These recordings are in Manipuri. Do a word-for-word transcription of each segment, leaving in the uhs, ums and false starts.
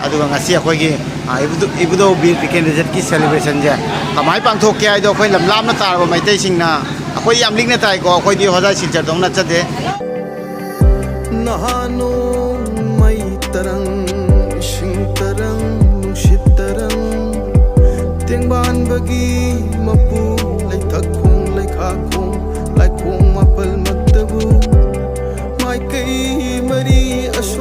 ꯑꯗꯨꯒ ꯉꯁꯤ ꯑꯩꯈꯣꯏꯒꯤ, ꯑ, ꯏꯕꯨꯙꯧ, ꯏꯕꯨꯙꯧ ꯕꯤꯔ ꯇꯤꯀꯦꯟꯗ꯭ꯔꯖꯤꯠꯀꯤ celebrationꯁꯦ ꯀꯃꯥꯏꯅ ꯄꯥꯡꯊꯣꯛꯀꯦ ꯍꯥꯏꯗꯣ ꯑꯩꯈꯣꯏ ꯂꯝ ꯂꯥꯞꯅ ꯇꯥꯔꯕ ꯃꯩꯇꯩꯁꯤꯡꯅ, ꯑꯩꯈꯣꯏ ꯌꯥꯝ ꯂꯤꯛꯅ ꯇꯥꯏꯀꯣ, ꯑꯩꯈꯣꯏꯗꯤ ꯍꯣꯖꯥꯏ ꯁꯤꯜꯆꯔꯗꯧꯅ ꯆꯠꯇꯦ꯫ ꯅꯍꯥ ꯅꯣꯡꯃꯩ ꯇꯔꯪ, ꯏꯁꯤꯡ ꯇꯔꯪ, ꯅꯨꯡꯁꯤꯠ ꯇꯔꯪ, ꯇꯦꯡꯕꯥꯟꯕꯒꯤ ꯃꯄꯨ, ꯂꯩꯊꯛꯈꯣꯡ, ꯂꯩꯈꯥꯈꯣꯡ, ꯂꯥꯏꯈꯣꯡ ꯃꯥꯄꯜꯃꯛꯇꯕꯨ ꯃꯥꯏꯀꯩ ꯃꯔꯤ ꯑꯁꯨ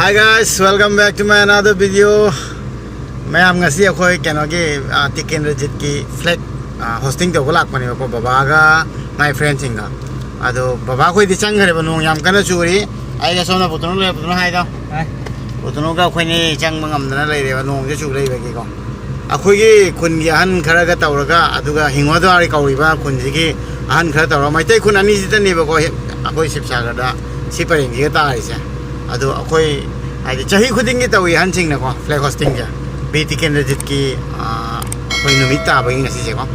Hi guys, welcome back to my another video. ꯃꯌꯥꯝ, ꯉꯁꯤ ꯑꯩꯈꯣꯏ ꯀꯩꯅꯣꯒꯤ, ꯑ, ꯇꯤꯀꯦꯟꯗ꯭ꯔꯖꯤꯠꯀꯤ flag, ꯑ, hosting ꯇꯧꯕ ꯂꯥꯛꯄꯅꯦꯕꯀꯣ, ꯕꯕꯥꯒ ꯃꯥꯏ friendꯁꯤꯡꯒ꯫ ꯑꯗꯣ ꯕꯕꯥ ꯈꯣꯏꯗꯤ ꯆꯪꯈ꯭ꯔꯦꯕ, ꯅꯣꯡ ꯌꯥꯝ ꯀꯟꯅ ꯆꯨꯔꯤ꯫ ꯑꯩꯒ ꯁꯣꯝꯗ ꯄꯨꯇꯨꯅꯨ ꯂꯩꯔꯦ, ꯄꯨꯇꯨꯅꯨ ꯍꯥꯏꯗꯣ꯫ ꯍꯥꯏ꯫ ꯄꯨꯇꯨꯅꯨꯒ ꯑꯩꯈꯣꯏꯅꯤ ꯆꯪꯕ ꯉꯝꯗꯅ ꯂꯩꯔꯦꯕ, ꯅꯣꯡꯁꯦ ꯆꯨ ꯂꯩꯕꯒꯤꯀꯣ꯫ ꯑꯩꯈꯣꯏꯒꯤ ꯈꯨꯟꯒꯤ ꯑꯍꯟ ꯈꯔꯒ ꯇꯧꯔꯒ, ꯑꯗꯨꯒ ꯍꯤꯡꯒꯣꯗ꯭ꯋꯥꯔ ꯀꯧꯔꯤꯕ ꯈꯨꯟꯁꯤꯒꯤ ꯑꯍꯟ ꯈꯔ ꯇꯧꯔꯒ, ꯃꯩꯇꯩ ꯈꯨꯟ ꯑꯅꯤꯁꯤꯗꯅꯦꯕꯀꯣ, ꯍꯦꯛ ꯑꯩꯈꯣꯏ ꯁꯤꯕꯁꯥꯒꯔꯗ ꯁꯤ ꯄꯔꯦꯡꯁꯤꯒ ꯇꯥꯔꯤꯁꯦ꯫ ꯑꯗꯣ ꯑꯩꯈꯣꯏ ꯍꯥꯏꯗꯤ ꯆꯍꯤ ꯈꯨꯗꯤꯡꯒꯤ ꯇꯧꯏ ꯑꯍꯟꯁꯤꯡꯅꯀꯣ flag hostingꯁꯦ, ꯕꯤꯔ ꯇꯤꯀꯦꯟꯗ꯭ꯔꯖꯤꯠꯀꯤ, ꯑꯥ, ꯑꯩꯈꯣꯏ ꯅꯨꯃꯤꯠ ꯇꯥꯕꯒꯤ ꯉꯁꯤꯁꯦꯀꯣ꯫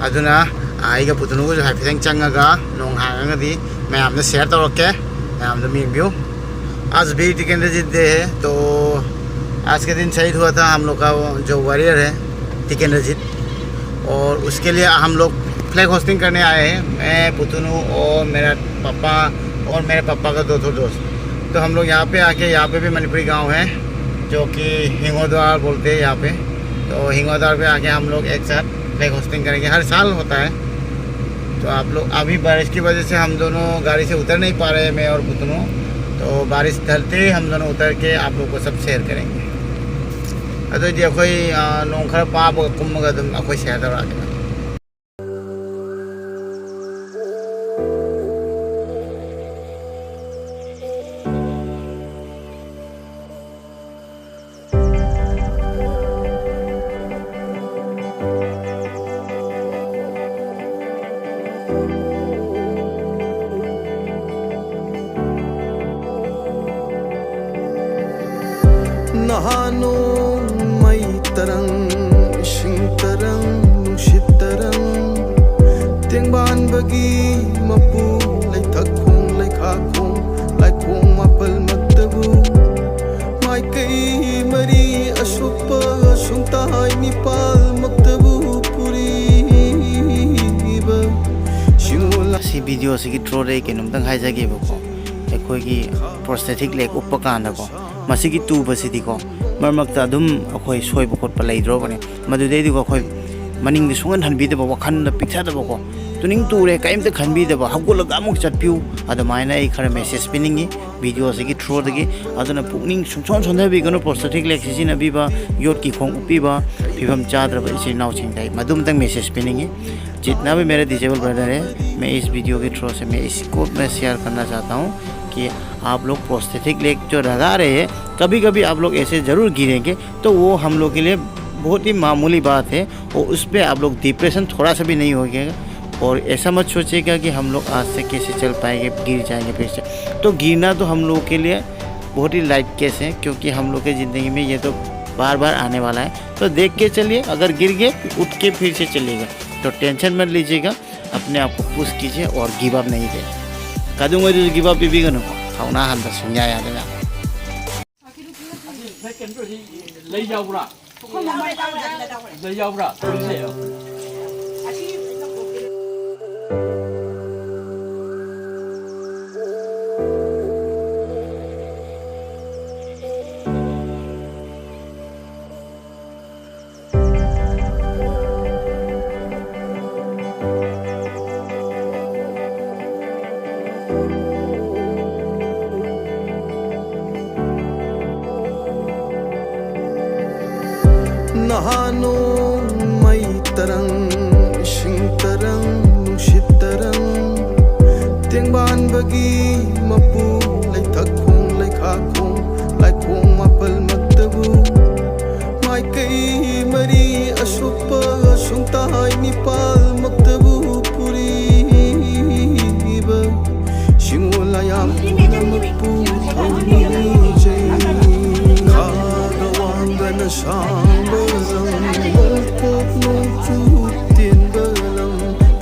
ꯑꯗꯨꯅ, ꯑꯥ, ꯑꯩꯒ ꯄꯨꯇꯨꯅꯨꯒꯁꯨ ꯍꯥꯏꯐꯦꯠꯇꯪ ꯆꯪꯉꯒ ꯅꯣꯡ ꯍꯥꯡꯉꯒꯗꯤ ꯃꯌꯥꯝꯗ share ꯇꯧꯔꯛꯀꯦ, ꯃꯌꯥꯝꯗ ꯌꯦꯡꯕꯤꯌꯨ꯫ आज भी टिकेंद्र जित डे है, तो आज के दिन शहीद हुआ था हम लोग का वो जो वॉरियर है टिकेंद्र जित, और उसके लिए हम लोग फ्लैग होस्टिंग करने आए हैं। मैं, पुतुनू और मेरा पापा और मेरे पापा का दो ठो दोस्त, तो हम लोग यहाँ पे आके, यहाँ पे भी मणिपुरी गांव है जो कि हिंगोद्वार बोलते हैं यहाँ पे, तो हिंगोद्वार पे आके हम लोग एक साथ फ्लैग होस्टिंग करेंगे। हर साल होता है। तो आप लोग, अभी बारिश की वजह से हम दोनों गाड़ी से उतर नहीं पा रहे हैं, मैं और पुतनू। तो बारिश ढलते ही हम दोनों उतर के आप लोग को सब शेयर करेंगे। ꯑꯗꯨꯑꯣꯏꯗꯤ ꯑꯩꯈꯣꯏ, ꯑ, ꯅꯣꯡ ꯈꯔ ꯄꯥꯕꯒ ꯀꯨꯝꯃꯒ ꯑꯗꯨꯝ ꯑꯩꯈꯣꯏ ꯁꯤꯌꯔ ꯇꯧꯔꯛꯑꯒꯦ꯫ ꯚꯤꯗꯤꯑꯣꯁꯤꯒꯤ ꯊ꯭ꯔꯨꯗ ꯑꯩ ꯀꯩꯅꯣꯝꯇꯪ ꯍꯥꯏꯖꯒꯦꯕꯀꯣ꯫ ꯑꯩꯈꯣꯏꯒꯤ ꯄ꯭ꯔꯣꯁꯊꯦꯊꯤꯛ ꯂꯦꯒ ꯎꯞꯄ ꯀꯥꯟꯗꯀꯣ, ꯃꯁꯤꯒꯤ ꯇꯨꯕꯁꯤꯗꯤꯀꯣ, ꯃꯔꯛ ꯃꯔꯛꯇ ꯑꯗꯨꯝ ꯑꯩꯈꯣꯏ ꯁꯣꯏꯕ ꯈꯣꯠꯄ ꯂꯩꯗ꯭ꯔꯣꯕꯅꯦ꯫ ꯃꯗꯨꯗꯩꯗꯨꯒ ꯑꯩꯈꯣꯏ ꯃꯅꯤꯡꯗꯤ ꯁꯨꯡꯍꯟ ꯍꯟꯕꯤꯗꯕ, ꯋꯥꯈꯜꯗ ꯄꯤꯛꯊꯗꯕꯀꯣ, ꯇꯨꯅꯤꯡ ꯇꯨꯔꯦ, ꯀꯔꯤꯝꯇ ꯈꯟꯕꯤꯗꯕ, ꯍꯧꯒꯠꯂꯒ ꯑꯃꯨꯛ ꯆꯠꯄꯤꯌꯨ꯫ ꯑꯗꯨꯃꯥꯏꯅ ꯑꯩ ꯈꯔ ꯃꯦꯁꯦꯖ ꯄꯤꯅꯤꯡꯉꯤ ꯚꯤꯗꯤꯑꯣꯁꯤꯒꯤ ꯊ꯭ꯔꯨꯗꯒꯤ꯫ ꯑꯗꯨꯅ ꯄꯨꯛꯅꯤꯡ ꯁꯨꯡꯁꯣꯟ ꯁꯣꯟꯊꯕꯤꯒꯅꯨ꯫ ꯄ꯭ꯔꯣꯁꯊꯦꯊꯤꯛ ꯂꯦꯒ ꯁꯤꯖꯤꯟꯅꯕꯤꯕ, ꯌꯣꯠꯀꯤ ꯈꯣꯡ ꯎꯞꯄꯤꯕ, ꯐꯤꯕꯝ ꯆꯥꯗ꯭ꯔꯕ ꯏꯆꯤꯜ ꯏꯅꯥꯎꯁꯤꯡꯗ ꯑꯩ ꯃꯗꯨꯝꯇꯪ ꯃꯦꯁꯦꯖ ꯄꯤꯅꯤꯡꯉꯤ꯫ जितना भी मेरे डिजेबल ब्रदर है, मैं इस वीडियो के थ्रू से मैं इसको मैं शेयर करना चाहता हूँ कि आप लोग प्रोस्थेटिक लेग जो लगा रहे हैं, कभी कभी आप लोग ऐसे ज़रूर गिरेंगे, तो वो हम लोग के लिए बहुत ही मामूली बात है। और उस पर आप लोग डिप्रेशन थोड़ा सा भी नहीं होगा। और ऐसा मत सोचिएगा कि हम लोग आज से कैसे चल पाएंगे, गिर जाएंगे फिर से। तो गिरना तो हम लोगों के लिए बहुत ही लाइट केस है, क्योंकि हम लोग के ज़िंदगी में ये तो बार बार आने वाला है। तो देख के चलिए, अगर गिर गए, उठ के फिर से चलिएगा। तो टेंशन मत लीजिएगा, अपने आप को पुश कीजिए और गिव अप नहीं दे। ꯀꯩꯗꯧꯉꯩꯗꯁꯨ ꯒꯤꯚ ꯑꯞ ꯄꯤꯕꯤꯒꯅꯨꯀꯣ, ꯊꯧꯅꯥ ꯍꯟꯕ ꯁꯨꯡꯌꯥ ꯌꯥꯗꯅ꯫ ꯂꯩ ꯌꯥꯎꯕ꯭ꯔꯥ? ꯂꯩ ꯌꯥꯎꯕ꯭ꯔꯥ? ꯂꯩ ꯌꯥꯎꯕ꯭ꯔꯥ? ꯅꯍꯥ ꯅꯣꯡꯃꯩ ꯇꯔꯪ, ꯏꯁꯤꯡ ꯇꯔꯪ, ꯅꯨꯡꯁꯤꯠ ꯇꯔꯪ, ꯇꯦꯡꯕꯥꯟꯕꯒꯤ ꯃꯄꯨ, ꯂꯩꯊꯛ ꯈꯣꯡ, ꯂꯩꯈꯥ ꯈꯣꯡ, ꯂꯥꯏꯈꯣꯡ ꯃꯥꯄꯜꯃꯛꯇꯕꯨ, ꯃꯥꯏꯀꯩ ꯃꯔꯤ ꯑꯁꯨꯞꯄ ꯁꯨꯡꯇꯥꯏ ꯅꯤꯄꯥꯜꯃꯛꯇꯕꯨ ꯄꯨꯔꯤꯕ ꯁꯤꯡꯉꯣ ꯂꯥꯌꯥꯝ ꯄꯨꯝꯅꯃꯛꯄꯨ ꯊꯧꯅꯤꯖꯩ꯫ ꯈꯥꯒ ꯋꯥꯡꯒꯅ ꯁꯥꯡꯕ ꯂꯝ, ꯅꯣꯡꯄꯣꯛ ꯅꯣꯡꯆꯨꯞ ꯇꯦꯟꯕ ꯂꯝ,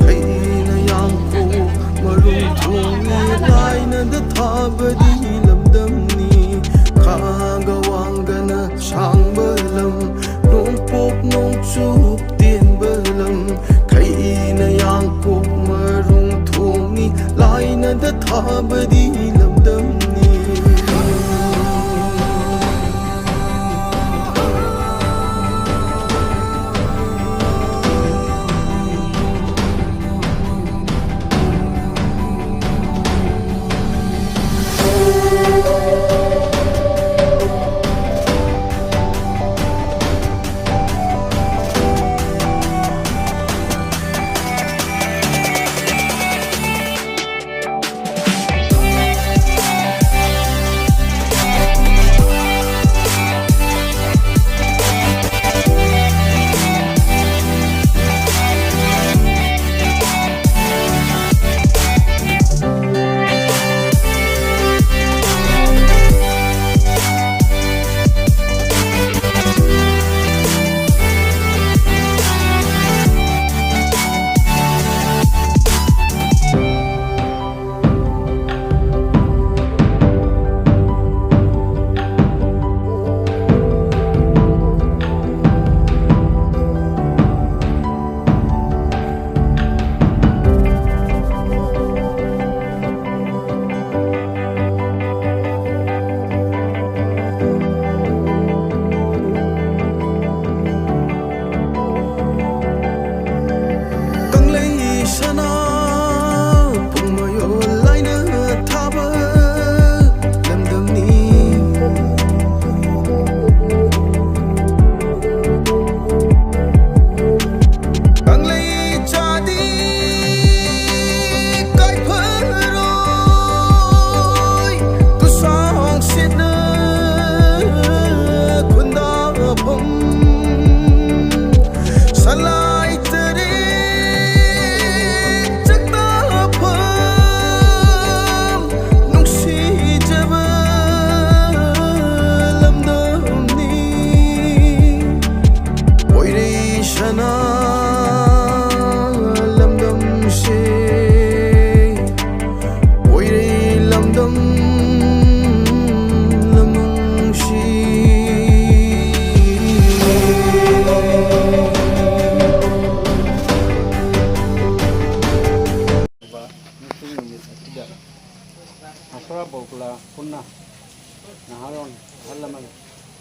ꯈꯩꯅ ꯌꯥꯝꯈꯣ ꯃꯔꯨꯝ ꯊꯣꯡꯉꯤ ꯂꯥꯏꯅꯗ ꯊꯥꯕꯗꯤ ꯂꯝꯗꯝꯅꯤ꯫ ꯈꯥꯒ ꯋꯥꯡꯒꯅ ꯁꯥꯡꯕ ꯂꯝ, ꯅꯣꯡꯄꯣꯛ ꯅꯣꯡꯆꯨꯞ ꯇꯦꯟꯕ ꯂꯝ, ꯈꯩ ꯁꯥꯕꯗꯤ ꯂꯝꯗꯝꯅꯤ꯫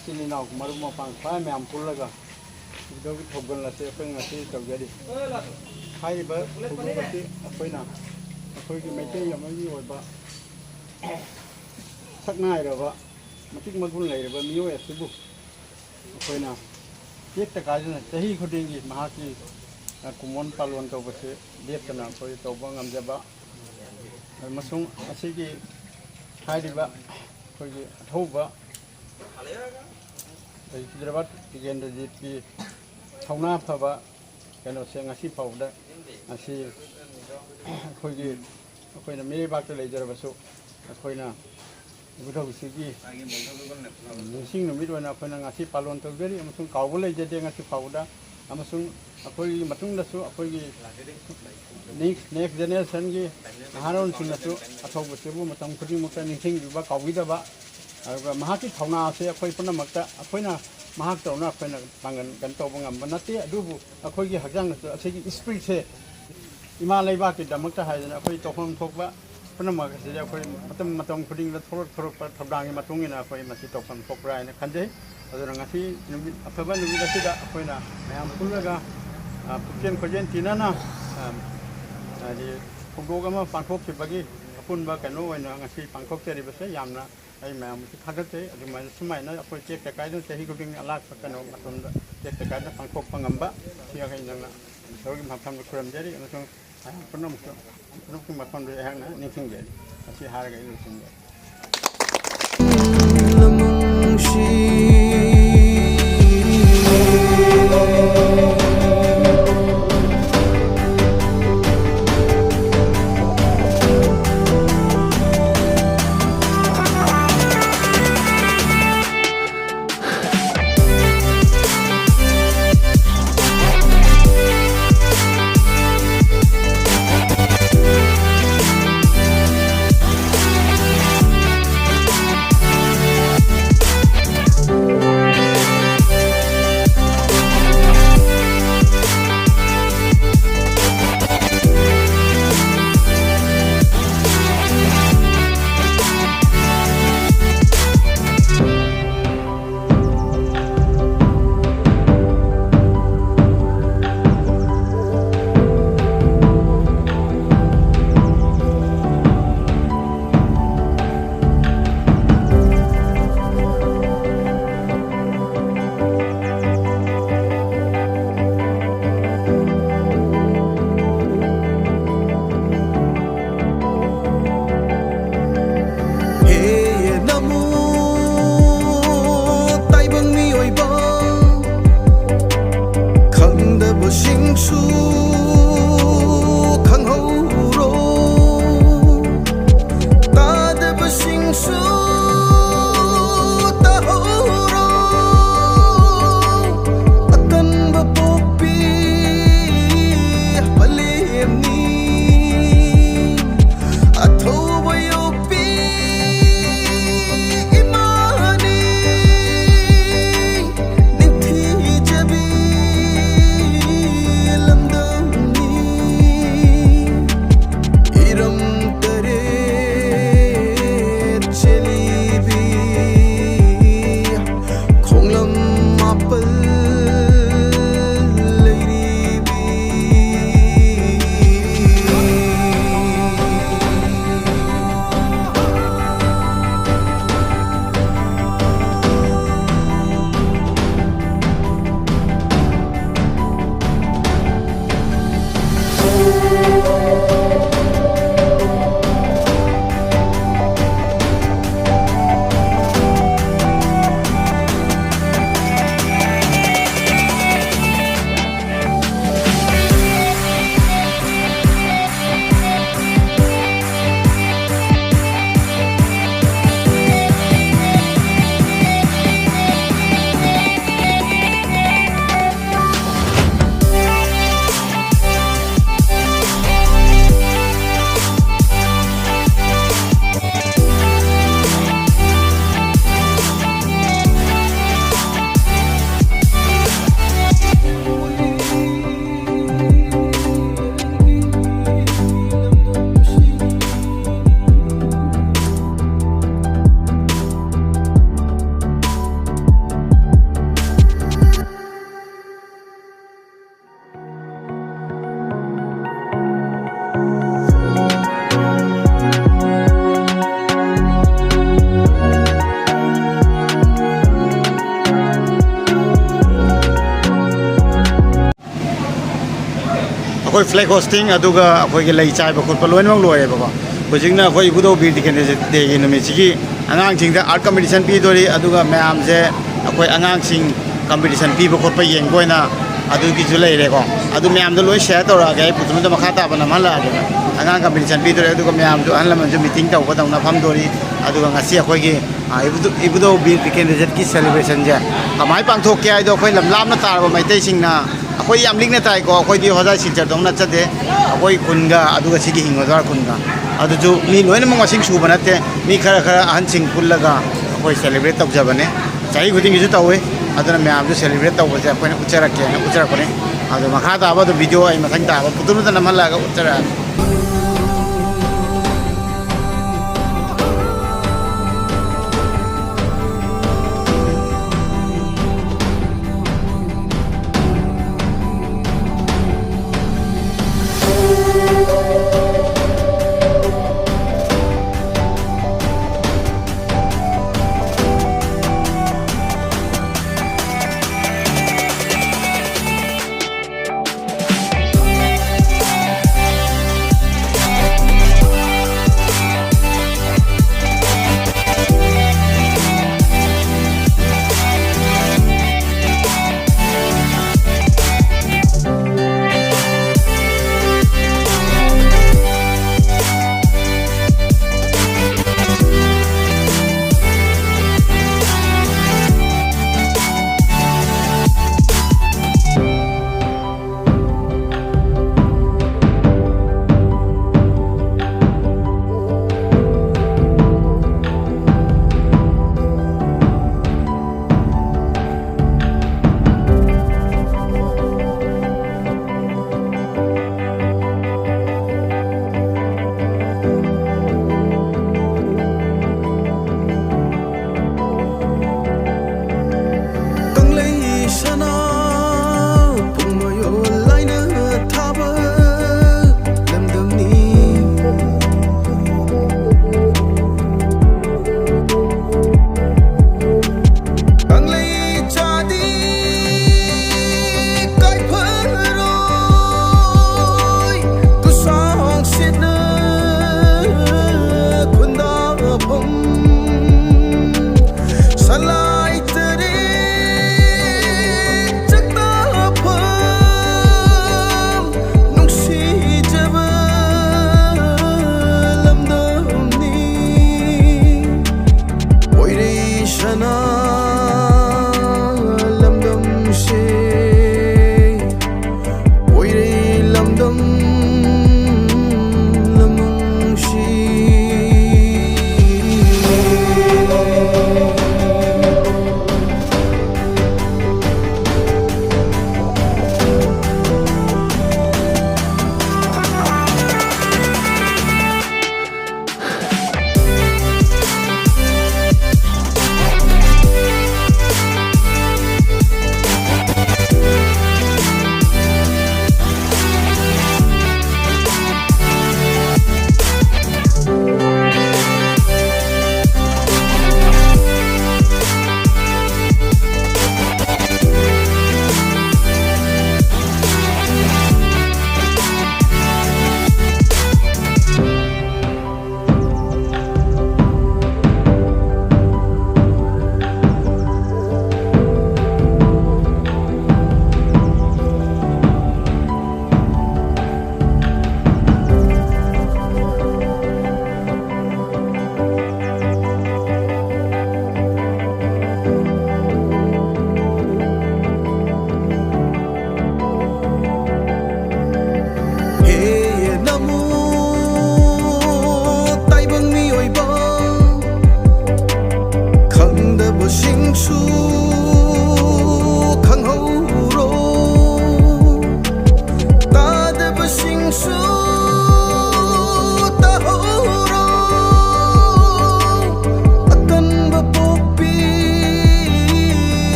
ꯏꯆꯤꯟ ꯏꯅꯥꯎ ꯃꯔꯨꯞ ꯃꯄꯥꯡ ꯈ꯭ꯋꯥꯏ ꯃꯌꯥꯝ ꯄꯨꯜꯂꯒ ꯏꯕꯨꯙꯧꯒꯤ ꯊꯧꯒꯜ ꯑꯁꯤ ꯑꯩꯈꯣꯏ ꯉꯁꯤ ꯇꯧꯖꯔꯤ꯫ ꯍꯥꯏꯔꯤꯕ ꯊꯧꯒꯜ ꯑꯁꯤ ꯑꯩꯈꯣꯏꯅ ꯑꯩꯈꯣꯏꯒꯤ ꯃꯩꯇꯩ ꯑꯃꯒꯤ ꯑꯣꯏꯕ ꯁꯛ ꯅꯥꯏꯔꯕ, ꯃꯇꯤꯛ ꯃꯒꯨꯟ ꯂꯩꯔꯕ ꯃꯤꯑꯣꯏ ꯑꯁꯤꯕꯨ ꯑꯩꯈꯣꯏꯅ ꯇꯦꯛꯇ ꯀꯥꯏꯗꯅ ꯆꯍꯤ ꯈꯨꯗꯤꯡꯒꯤ ꯃꯍꯥꯛꯀꯤ, ꯑ, ꯀꯨꯝꯑꯣꯟ ꯄꯥꯂꯣꯟ ꯇꯧꯕꯁꯦ ꯂꯦꯞꯇꯅ ꯑꯩꯈꯣꯏ ꯇꯧꯕ ꯉꯝꯖꯕ ꯑꯃꯁꯨꯡ ꯑꯁꯤꯒꯤ ꯍꯥꯏꯔꯤꯕ ꯑꯩꯈꯣꯏꯒꯤ ꯑꯊꯧꯕ ꯂꯩꯈꯤꯗ꯭ꯔꯕ ꯇꯤꯀꯦꯟꯗ꯭ꯔꯖꯤꯠꯀꯤ ꯊꯧꯅꯥ ꯐꯕ ꯀꯩꯅꯣꯁꯦ ꯉꯁꯤ ꯐꯥꯎꯕꯗ ꯉꯁꯤ ꯑꯩꯈꯣꯏꯒꯤ, ꯑꯩꯈꯣꯏꯅ ꯃꯤꯔꯩꯕꯥꯛꯇ ꯂꯩꯖꯔꯕꯁꯨ ꯑꯩꯈꯣꯏꯅ ꯏꯕꯨꯙꯧꯁꯤꯒꯤ ꯅꯤꯡꯁꯤꯡ ꯅꯨꯃꯤꯠ ꯑꯣꯏꯅ ꯑꯩꯈꯣꯏꯅ ꯉꯁꯤ ꯄꯥꯂꯣꯟ ꯇꯧꯖꯔꯤ ꯑꯃꯁꯨꯡ ꯀꯥꯎꯕ ꯂꯩꯖꯗꯦ ꯉꯁꯤ ꯐꯥꯎꯕꯗ꯫ ꯑꯃꯁꯨꯡ ꯑꯩꯈꯣꯏꯒꯤ ꯃꯇꯨꯡꯗꯁꯨ ꯑꯩꯈꯣꯏꯒꯤ next, next generationꯒꯤ ꯅꯍꯥꯔꯣꯜꯁꯤꯡꯅꯁꯨ ꯑꯊꯧꯕꯁꯤꯕꯨ ꯃꯇꯝ ꯈꯨꯗꯤꯡꯃꯛꯇ ꯅꯤꯡꯁꯤꯡꯕꯤꯕ ꯀꯥꯎꯕꯤꯗꯕ, ꯑꯗꯨꯒ ꯃꯍꯥꯛꯀꯤ ꯊꯧꯅꯥ ꯑꯁꯤ ꯑꯩꯈꯣꯏ ꯄꯨꯝꯅꯃꯛꯇ, ꯑꯩꯈꯣꯏꯅ ꯃꯍꯥꯛꯇꯧꯅ ꯑꯩꯈꯣꯏꯅ ꯄꯥꯡꯒꯜ ꯀꯩꯅꯣ ꯇꯧꯕ ꯉꯝꯕ ꯅꯠꯇꯦ꯫ ꯑꯗꯨꯕꯨ ꯑꯩꯈꯣꯏꯒꯤ ꯍꯛꯆꯥꯡꯗꯁꯨ ꯑꯁꯤꯒꯤ spiritꯁꯦ ꯏꯃꯥ ꯂꯩꯕꯥꯛꯀꯤꯗꯃꯛꯇ ꯍꯥꯏꯗꯅ ꯑꯩꯈꯣꯏ ꯇꯧꯐꯝ ꯊꯣꯛꯄ ꯄꯨꯝꯅꯃꯛ ꯑꯁꯤꯗ ꯑꯩꯈꯣꯏ ꯃꯇꯝ ꯃꯇꯝ ꯈꯨꯗꯤꯡꯗ ꯊꯣꯔꯛ ꯊꯣꯔꯛꯄ ꯊꯧꯗꯥꯡꯒꯤ ꯃꯇꯨꯡ ꯏꯟꯅ ꯑꯩꯈꯣꯏ ꯃꯁꯤ ꯇꯧꯐꯝ ꯊꯣꯛꯄ꯭ꯔꯥ ꯍꯥꯏꯅ ꯈꯟꯖꯩ꯫ ꯑꯗꯨꯅ ꯉꯁꯤ ꯅꯨꯃꯤꯠ, ꯑꯐꯕ ꯅꯨꯃꯤꯠ ꯑꯁꯤꯗ ꯑꯩꯈꯣꯏꯅ ꯃꯌꯥꯝ ꯄꯨꯜꯂꯒ, ꯑ, ꯄꯨꯛꯆꯦꯟ ꯈꯣꯏꯖꯦꯟ ꯇꯤꯟꯅꯅ, ꯑ, ꯍꯥꯏꯗꯤ ꯊꯧꯗꯣꯛ ꯑꯃ ꯄꯥꯡꯊꯣꯛꯈꯤꯕꯒꯤ ꯑꯄꯨꯟꯕ ꯀꯩꯅꯣ ꯑꯣꯏꯅ ꯉꯁꯤ ꯄꯥꯡꯊꯣꯛꯆꯔꯤꯕꯁꯦ ꯌꯥꯝꯅ ꯑꯩ ꯃꯌꯥꯝꯕꯨꯁꯨ ꯊꯥꯒꯠꯆꯩ꯫ ꯑꯗꯨꯃꯥꯏꯅ ꯁꯨꯃꯥꯏꯅ ꯑꯩꯈꯣꯏ ꯇꯦꯛꯇ ꯀꯥꯏꯗꯅ ꯆꯍꯤ ꯈꯨꯗꯤꯡꯒꯤ ꯑꯂꯥꯛꯄ ꯀꯩꯅꯣ ꯃꯇꯝꯗ ꯇꯦꯛꯇ ꯀꯥꯏꯗꯅ ꯄꯥꯡꯊꯣꯛꯄ ꯉꯝꯕ ꯁꯤ ꯑꯩꯈꯣꯏ ꯅꯪꯅ ꯏꯁꯣꯔꯒꯤ ꯃꯐꯝꯗ ꯈꯨꯔꯨꯝꯖꯔꯤ ꯑꯃꯁꯨꯡ ꯃꯌꯥꯝ ꯄꯨꯝꯅꯃꯛꯁꯨ, ꯄꯨꯝꯅꯃꯛꯀꯤ ꯃꯐꯝꯗ ꯑꯩꯍꯥꯛꯅ ꯅꯤꯡꯁꯤꯡꯖꯔꯤ꯫ ꯑꯁꯤ ꯍꯥꯏꯔꯒ ꯑꯩ ꯂꯣꯏꯁꯤꯟꯖꯔꯦ꯫ ꯁꯤꯡꯁꯨ ꯈꯪꯍꯧꯔꯣ, ꯇꯥꯗꯕꯁꯤꯡꯁꯨ ꯇꯥꯍꯧꯔꯣ꯫ ꯑꯀꯟꯕ ꯄꯣꯛꯄꯤ ꯄꯂꯦꯝꯅꯤ, ꯑꯊꯧꯕ ꯌꯣꯛꯄꯤ ꯏꯃꯥꯅꯤ꯫ ꯅꯤꯡꯊꯤꯖꯕꯤ ꯂꯝꯗꯝꯅꯤ, ꯏꯔꯝ ꯇꯔꯦꯠ ꯆꯦꯜꯂꯤꯕꯤ, ꯈꯣꯡꯂꯝ ꯃꯥꯄꯜ ꯂꯩꯔꯤꯕꯤ꯫ ꯑꯩꯈꯣꯏ flag hoisting ꯑꯗꯨꯒ ꯑꯩꯈꯣꯏꯒꯤ ꯂꯩ ꯆꯥꯏꯕ ꯈꯣꯠꯄ ꯂꯣꯏꯅꯃꯛ ꯂꯣꯏꯔꯦꯕꯀꯣ꯫ ꯍꯧꯖꯤꯛꯅ ꯑꯩꯈꯣꯏ ꯏꯕꯨꯙꯧ ꯕꯤꯔ ꯇꯤꯀꯦꯟꯗ꯭ꯔ ꯗꯦꯒꯤ ꯅꯨꯃꯤꯠꯁꯤꯒꯤ ꯑꯉꯥꯡꯁꯤꯡꯗ art competition ꯄꯤꯗꯣꯔꯤ, ꯑꯗꯨꯒ ꯃꯌꯥꯝꯁꯦ ꯑꯩꯈꯣꯏ ꯑꯉꯥꯡꯁꯤꯡ competition ꯄꯤꯕ ꯈꯣꯠꯄ ꯌꯦꯡꯕ ꯑꯣꯏꯅ ꯑꯗꯨꯒꯤꯁꯨ ꯂꯩꯔꯦꯀꯣ꯫ ꯑꯗꯨ ꯃꯌꯥꯝꯗꯣ ꯂꯣꯏ ꯁꯤꯌꯔ ꯇꯧꯔꯛꯑꯒꯦ, ꯑꯩ ꯄꯨꯊꯨꯝꯗ ꯃꯈꯥ ꯇꯥꯕ ꯅꯝꯍꯜꯂꯛꯑꯒꯦ꯫ ꯑꯉꯥꯡ ꯀꯝꯄꯤꯇꯤꯁꯟ ꯄꯤꯗꯣꯔꯦ, ꯑꯗꯨꯒ ꯃꯌꯥꯝꯁꯨ, ꯑꯍꯜ ꯂꯃꯟꯁꯨ ꯃꯤꯇꯤꯡ ꯇꯧꯕꯗꯧꯅ ꯐꯝꯗꯣꯔꯤ꯫ ꯑꯗꯨꯒ ꯉꯁꯤ ꯑꯩꯈꯣꯏꯒꯤ, ꯑ, ꯏꯕꯨꯙꯧ, ꯏꯕꯨꯙꯧ ꯕꯤꯔ ꯇꯤꯀꯦꯟꯗ꯭ꯔꯖꯤꯠꯀꯤ ꯁꯦꯂꯦꯕ꯭ꯔꯦꯁꯟꯁꯦ ꯀꯃꯥꯏꯅ ꯄꯥꯡꯊꯣꯛꯀꯦ ꯍꯥꯏꯗꯣ, ꯑꯩꯈꯣꯏ ꯂꯝ ꯂꯥꯞꯅ ꯇꯥꯔꯕ ꯃꯩꯇꯩꯁꯤꯡꯅ, ꯑꯩꯈꯣꯏ ꯌꯥꯝ ꯂꯤꯛꯅ ꯇꯥꯏꯀꯣ, ꯑꯩꯈꯣꯏꯗꯤ ꯍꯣꯖꯥꯏ ꯁꯤꯜꯆꯔꯗꯧ ꯅꯠꯆꯗꯦ꯫ ꯑꯩꯈꯣꯏ ꯈꯨꯟꯒ ꯑꯗꯨꯒ ꯁꯤꯒꯤ ꯍꯤꯡꯒꯣꯜ ꯖꯥꯔ ꯈꯨꯟꯒ꯫ ꯑꯗꯨꯁꯨ ꯃꯤ ꯂꯣꯏꯅꯃꯛ ꯃꯁꯤꯡ ꯁꯨꯕ ꯅꯠꯇꯦ, ꯃꯤ ꯈꯔ ꯈꯔ ꯑꯍꯟꯁꯤꯡ ꯄꯨꯜꯂꯒ ꯑꯩꯈꯣꯏ ꯁꯦꯂꯦꯕ꯭ꯔꯦꯠ ꯇꯧꯖꯕꯅꯦ꯫ ꯆꯍꯤ ꯈꯨꯗꯤꯡꯒꯤꯁꯨ ꯇꯧꯏ꯫ ꯑꯗꯨꯅ ꯃꯌꯥꯝꯁꯨ ꯁꯦꯂꯦꯕ꯭ꯔꯦꯠ ꯇꯧꯕꯁꯦ ꯑꯩꯈꯣꯏꯅ ꯎꯠꯆꯔꯛꯀꯦꯅ ꯎꯠꯆꯔꯛꯄꯅꯤ꯫ ꯑꯗꯣ ꯃꯈꯥ ꯇꯥꯕ ꯑꯗꯨ ꯚꯤꯗꯤꯑꯣ ꯑꯩ ꯃꯊꯪ ꯇꯥꯕ ꯄꯨꯇꯨꯝꯗ ꯅꯝꯍꯜꯂꯛꯑꯒ ꯎꯠꯆꯔꯛꯑꯒꯦ꯫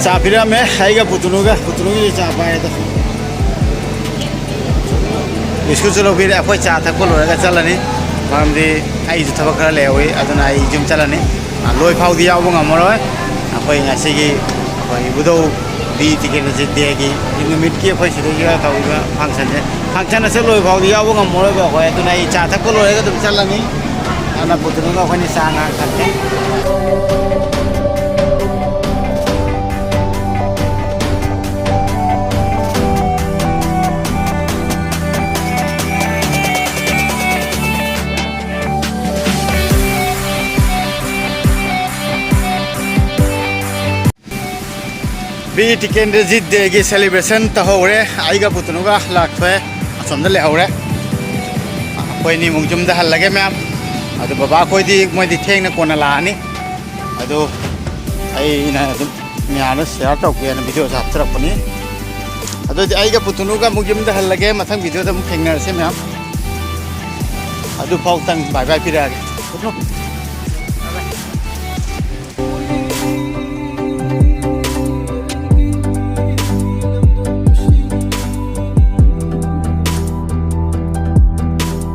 ꯆꯥ ꯄꯤꯔꯝꯃꯦ꯫ ꯑꯩꯒ ꯄꯨꯇꯨꯅꯨꯒ, ꯄꯨꯇꯨꯅꯨꯒꯤꯁꯨ ꯆꯥ ꯄꯥꯏꯔꯦ ꯑꯗꯣ꯫ ꯕꯤꯁꯀꯨꯠꯁꯨ ꯂꯧꯕꯤꯔꯦ꯫ ꯑꯩꯈꯣꯏ ꯆꯥ ꯊꯛꯄ ꯂꯣꯏꯔꯒ ꯆꯠꯂꯅꯤ, ꯃꯔꯝꯗꯤ ꯑꯩꯁꯨ ꯊꯕꯛ ꯈꯔ ꯂꯩꯍꯧꯋꯤ꯫ ꯑꯗꯨꯅ ꯑꯩ ꯌꯨꯝ ꯆꯠꯂꯅꯤ꯫ ꯑ, ꯂꯣꯏ ꯐꯥꯎꯗꯤ ꯌꯥꯎꯕ ꯉꯝꯃꯔꯣꯏ꯫ ꯑꯩꯈꯣꯏ ꯉꯁꯤꯒꯤ ꯑꯩꯈꯣꯏ ꯏꯕꯨꯙꯧ ꯕꯤ ꯇꯤꯀꯦꯟꯗ꯭ꯔꯖꯤꯠ ꯗꯦꯒꯤ ꯅꯨꯃꯤꯠꯀꯤ ꯑꯩꯈꯣꯏ ꯁꯤꯗꯩꯁꯤꯗ ꯇꯧꯔꯤꯕ ꯐꯪꯁꯟꯁꯦ, ꯐꯪꯁꯟ ꯑꯁꯦ ꯂꯣꯏ ꯐꯥꯎꯗꯤ ꯌꯥꯎꯕ ꯉꯝꯃꯔꯣꯏꯕ ꯑꯩꯈꯣꯏ꯫ ꯑꯗꯨꯅ ꯑꯩ ꯆꯥ ꯊꯛꯄ ꯂꯣꯏꯔꯒ ꯑꯗꯨꯝ ꯆꯠꯂꯅꯤ꯫ ꯑꯗꯨꯅ ꯄꯨꯇꯨꯅꯨꯒ ꯑꯩꯈꯣꯏꯅꯤ ꯆꯥ ꯉꯥꯏꯍꯥꯛ ꯊꯛꯀꯦ꯫ ꯕꯤ ꯇꯤꯀꯦꯟꯗ꯭ꯔꯖꯤꯠ ꯗꯦꯒꯤ ꯁꯦꯂꯦꯕ꯭ꯔꯦꯁꯟ ꯇꯧꯍꯧꯔꯦ꯫ ꯑꯩꯒ ꯄꯨꯇꯨꯅꯨꯒ ꯂꯥꯛꯊꯣꯛꯑꯦ, ꯑꯁꯣꯝꯗ ꯂꯩꯍꯧꯔꯦ꯫ ꯑꯩꯈꯣꯏ ꯑꯅꯤꯃꯨꯛ ꯌꯨꯝꯗ ꯍꯜꯂꯒꯦ ꯃꯌꯥꯝ꯫ ꯑꯗꯨ ꯕꯕꯥ ꯑꯩꯈꯣꯏꯗꯤ ꯃꯣꯏꯗꯤ ꯊꯦꯡꯅ ꯀꯣꯟꯅ ꯂꯥꯛꯑꯅꯤ꯫ ꯑꯗꯨ ꯑꯩꯅ ꯑꯗꯨꯝ ꯃꯌꯥꯝꯗ ꯁꯤꯌꯥꯔ ꯇꯧꯒꯦꯅ ꯚꯤꯗꯤꯑꯣꯁꯦ ꯍꯥꯞꯆꯔꯛꯄꯅꯤ꯫ ꯑꯗꯨꯗꯤ ꯑꯩꯒ ꯄꯨꯇꯨꯅꯨꯒ ꯑꯃꯨꯛ ꯌꯨꯝꯗ ꯍꯜꯂꯒꯦ꯫ ꯃꯊꯪ ꯚꯤꯗꯤꯑꯣꯗ ꯑꯃꯨꯛ ꯊꯦꯡꯅꯔꯁꯤ ꯃꯌꯥꯝ꯫ ꯑꯗꯨꯐꯥꯎꯇꯪ ꯕꯥꯏ ꯕꯥꯏ ꯄꯤꯔꯛꯑꯒꯦ꯫ ꯄꯨꯇꯨꯅꯨ꯫